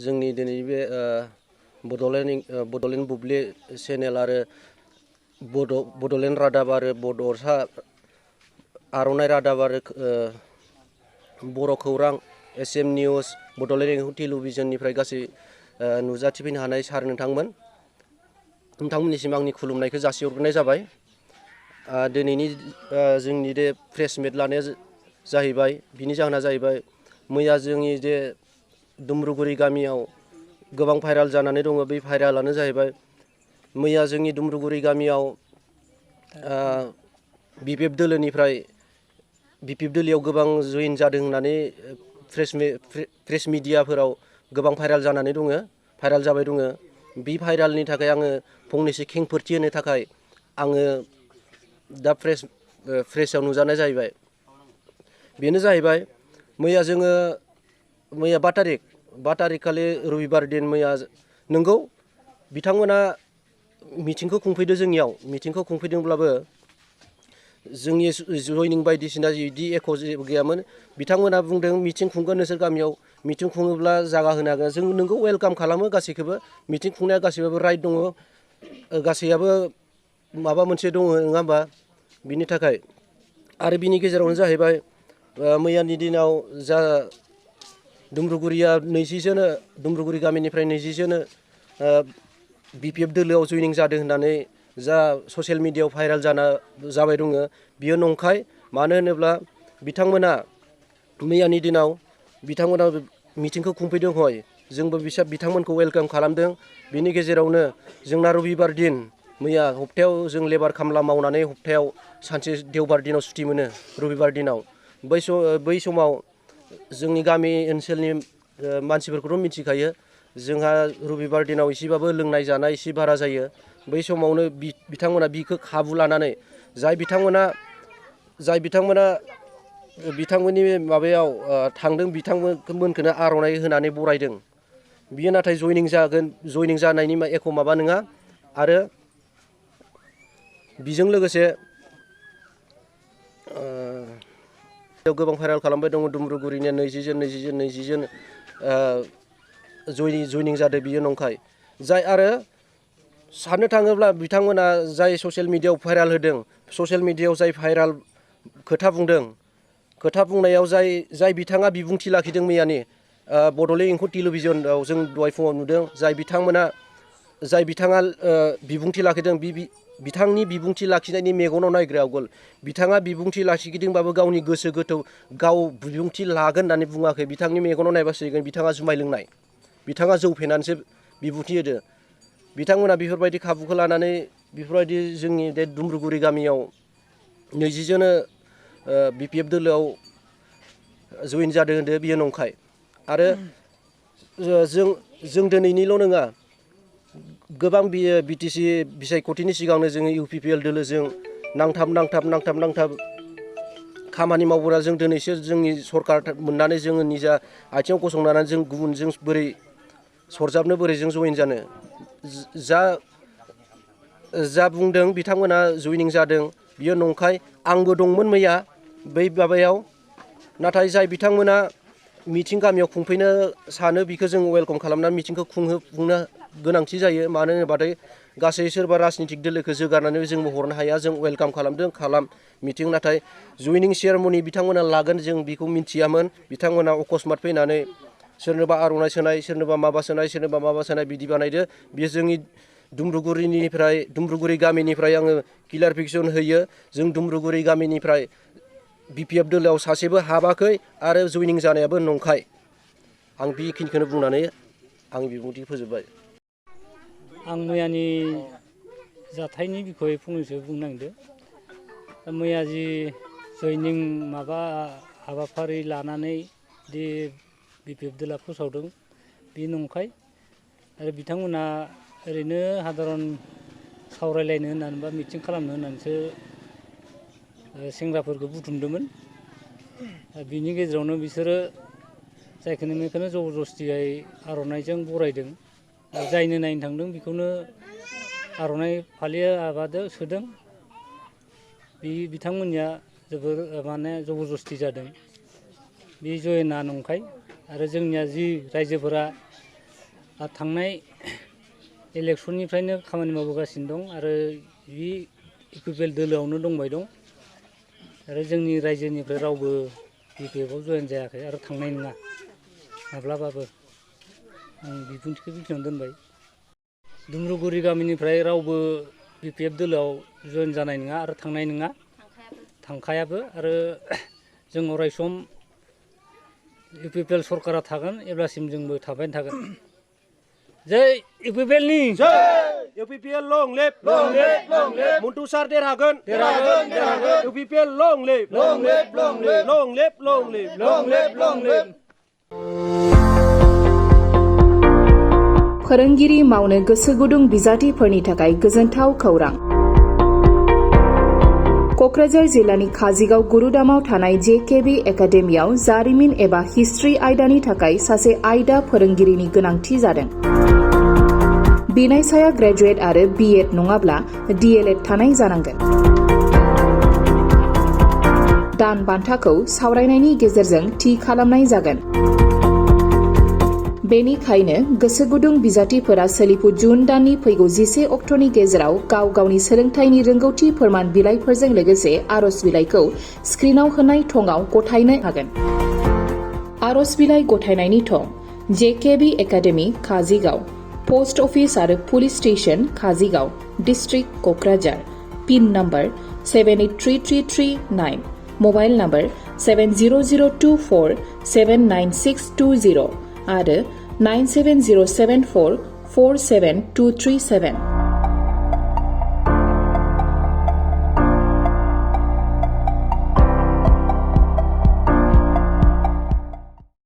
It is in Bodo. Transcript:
जोंनि दिनै बे बड'लेण्ड बुब्लि चेनेल आरो बड'लेण्ड रादाब आरो बड'सा आर'नाइ रादाब आरो बर' खौरां एसएम निउस बड'लेण्ड टेलिभिजननिफ्राय गासै नुजाथिफैनो हानाय सार नोंथांमोननिसिम आंनि खुलुमनायखौ जासिहरग्रोनाय जाबाय। दिनैनि जोंनि बे प्रेस मिट लानाया जाहैबाय बिनि जाहोना जाहैबाय मैया जोंनि जे दुमब्रुगुरि गामियाव गोबां भाइराल जानानै दङ। बे भाइरालानो जाहैबाय मैया जोंनि दुमब्रुगुरि गामियाव बिपिएफ दोलोयाव गोबां जइन जादों होननानै प्रेस मिडियाफोराव गोबां भाइराल जानानै दङ, भाइराल जाबाय दङ। बे भाइरालनि थाखाय आङो फंनैसो खेंफोरथि होनो थाखाय आङो दा प्रेसआव नुजानाय जाहैबाय। बेनो जाहैबाय मैया 5 तारिख खालि रबिबार दिन मैया नंगौ बिथांमोना मिटिंखौ खुंफैदों, जोंनियाव मिटिंखौ खुंफैदोंब्लाबो जोंनि जइनिं बायदिसिना बिदि एख' जेबो गैयामोन। बिथांमोना बुंदों मिटिं खुंगोन, नोंसोर गामियाव मिटिं खुङोब्ला जागा होनो हागोन। जों नोंगौ वेलकाम खालामो गासैखौबो, मिटिं खुंनाया गासैबाबो राइट दङ, गासैयाबो माबा मोनसे दङ नङा होमबा। बिनि थाखाय आरो बिनि गेजेरावनो जाहैबाय मैयानि दिनाव जा दुमब्रुगुरि गामिनिफ्राय 20 जोनो बिपिएफ दोलोआव जइनिं जादों होननानै जा ससियेल मिडियायाव भाइराल जाबाय दङ बियो नंखाय। मानो होनोब्ला बिथांमोना मैयानि दिनाव बिथांमोना मिटिंखौ खुंफैदों हय, जोंबो बिथांमोनखौ वेलकाम खालामदों। बिनि गेजेरावनो जोंना रबिबार दिन मैया हप्तायाव जों लेबार खामला मावनानै हप्तायाव सानसे देवबार दिनाव सुटि मोनो रबिबार दिनाव। बै समाव जोंनि गामि ओनसोलनि मानसिफोरखौथ' मिथिखायो, जोंहा रबिबार दिनाव एसेबाबो लोंनाय जानाय एसे बारा जायो। बै समावनो बिथांमोना बिखौ खाबु लानानै जाय बिथांमोना बिथांमोननि माबायाव थांदों, बिथांमोनखौनो आर'नाइ होनानै बरायदों। बियो नाथाय जइनिं जानायनि एख' माबा नङा। आरो बिजों लोगोसे गोबां भाइराल खालामबाय दङ दुमब्रुगुरिनिया 20 जन जइनिं जादों, बियो नंखाय। जाय आरो साननो थाङोब्ला बिथांमोना जाय ससियेल मिडियायाव भाइराल होदों, ससियेल मिडियायाव जाय भाइराल खोथा बुंदों, खोथा बुंनायाव जाय बिथाङा बिबुंथि लाखिदों मैयानि बड'लेण्ड टेलिभिजनाव जों दहाय फुङाव नुदों, जाय बिथाङा बिबुंथि लाखिदों, बिथांनि बिबुंथि लाखिनायनि मेगनाव नायग्रा आवगोल बिथाङा बिबुंथि लाखिदोंबाबो गावनि गोसो गोथौ गाव बिबुंथि लागोन होननानै बुङाखै। बिथांनि मेगनाव नायबासो सिगोन बिथाङा जुमाय लोंनाय, बिथाङा जौ फेनानैसो बिबुंथि होदो। बिथांमोना बेफोरबायदि खाबुखौ लानानै बेफोरबायदि जोंनि बे दुमब्रुगुरि गामियाव 20 जोनो बिपिएफ दोलोआव जइन जादों होनदों, बियो नंखाय। आरो जों दिनैनिल' नङा, गोबां बिटिसि बिसायख'थिनि सिगांनो जोङो इउपिपिएल दोलोजों नांथाब खामानि मावबोना जों दिनैसो जोंनि सरकार मोननानै जोङो निजा आथिङाव गसंनानै जों गुबुनजों बोरै सरजाबनो, बोरै जों जइन जानो। जा बुंदों बिथांमोना जइनिं जादों बियो नंखाय। आंबो दंमोन मैया बै माबायाव, नाथाय जाय बिथांमोना मिटिं गामियाव खुंफैनो सानो बिखौ जों वेलकाम खालामनानै मिटिंखौ खुंनो गोनांथि जायो। मानो होनोबाथाय गासै सोरबा राजनितिक दोलोखौ जोगारनानै जोंबो हरनो हाया। जों वेलकाम खालाम मिटिं, नाथाय जइनिं सेरेमनि बिथांमोना लागोन जों बेखौ मिथियामोन। बिथांमोना अकस्मात फैनानै सोरनोबा आर'नाइ सोनाय, सोरनोबा माबा सोनाय बिदि बानायदो। बियो जोंनि दुमब्रुगुरि गामिनिफ्राय आङो क्लियारिफिकेसन होयो, जों दुमब्रुगुरि गामिनिफ्राय बिपिएफ दोलोआव सासेबो हाबाखै आरो जइनिं जानायाबो नंखाय। आं बेखिनिखौनो बुंनानै आंनि बिबुंथि फोजोबबाय। आं मैयानि जाथायनि बिखय फंनैसो बुंनो नागिरदों। मैया जि जइनिं माबा हाबाफारि लानानै दि बिपिएफ दोलोआ फोसावदों, बे नंखाय। आरो बिथांमोना ओरैनो साधारन सावरायलायनो होननानै बा मिटिं खालामनो होननानैसो सेंग्राफोरखौ बुथुमदोंमोन। बिनि गेजेरावनो बिसोरो जायखौनो मेखौनो जबरदस्तियै आर'नाइजों बरायदों। जायनो नायनो थांदों बेखौनो आर'नाइ फालि सोदों। बिथांमोननिया जोबोर जबरदस्ति जादों। बे जइना नंखाय। आरो जोंनिया जि रायजोफोरा थांनाय इलेक्सननिफ्रायनो खामानि मावबोगासिनो दं आरो बि इउपिपिएल दोलोआवनो दंबाय दं आरो जोंनि रायजोनिफ्राय रावबो बिपिएफआव जयेन जायाखै आरो थांनाय नङा माब्लाबाबो आं बिबुंथिखौ बेखिनियावनो दोनबाय दुम्रुगुरि गामिनिफ्राय रावबो बिपिएफ दोलोआव जयेन जानाय नङा आरो थांनाय नङा थांखायाबो आरो जों अरायसम इउपिपिएल सरकारा थागोन एब्लासिम जोंबो थाबायानो थागोन जै इउपिपिएलनि जै इउपिपिएल लं लिभ मन्टु सार देरहागोन इउपिपिएल लं लिभ फोरोंगिरि मावनो गोसो गुदुं बिजाथिफोरनि थाखाय गोजोनथाव खौरां क'क्राझार जिल्लानि काजिगाव गुरुदामाव थानाय जेकेबि एकाडेमियाव जारिमिन एबा हिस्ट्रि आयदानि थाखाय सासे आयदा फोरोंगिरिनि गोनांथि जादों बिनायसाया ग्रेजुवेट आरो बिएड नङाब्ला डिएलएड थानाय जानांगोन दान बान्थाखौ सावरायनायनि गेजेरजों थि खालामनाय जागोन बेनिखायनो गोसो गुदुं बिजाथिफोरा सोलिफु जुन दाननि फैगौ 11 अक्ट'नि गेजेराव गाव गावनि सोलोंथाइनि रोंगौथि फोरमान बिलाइफोरजों लोगोसे आर'ज बिलाइखौ स्क्रिनाव होनाय थंआव गथायनो हागोन आर'ज बिलाइ गथायनायनि थं JKB academy Kajigaon post office आरो police station Kajigaon district Kokrajhar pin number 783339 mobile number 7002479620 आरो 9707447237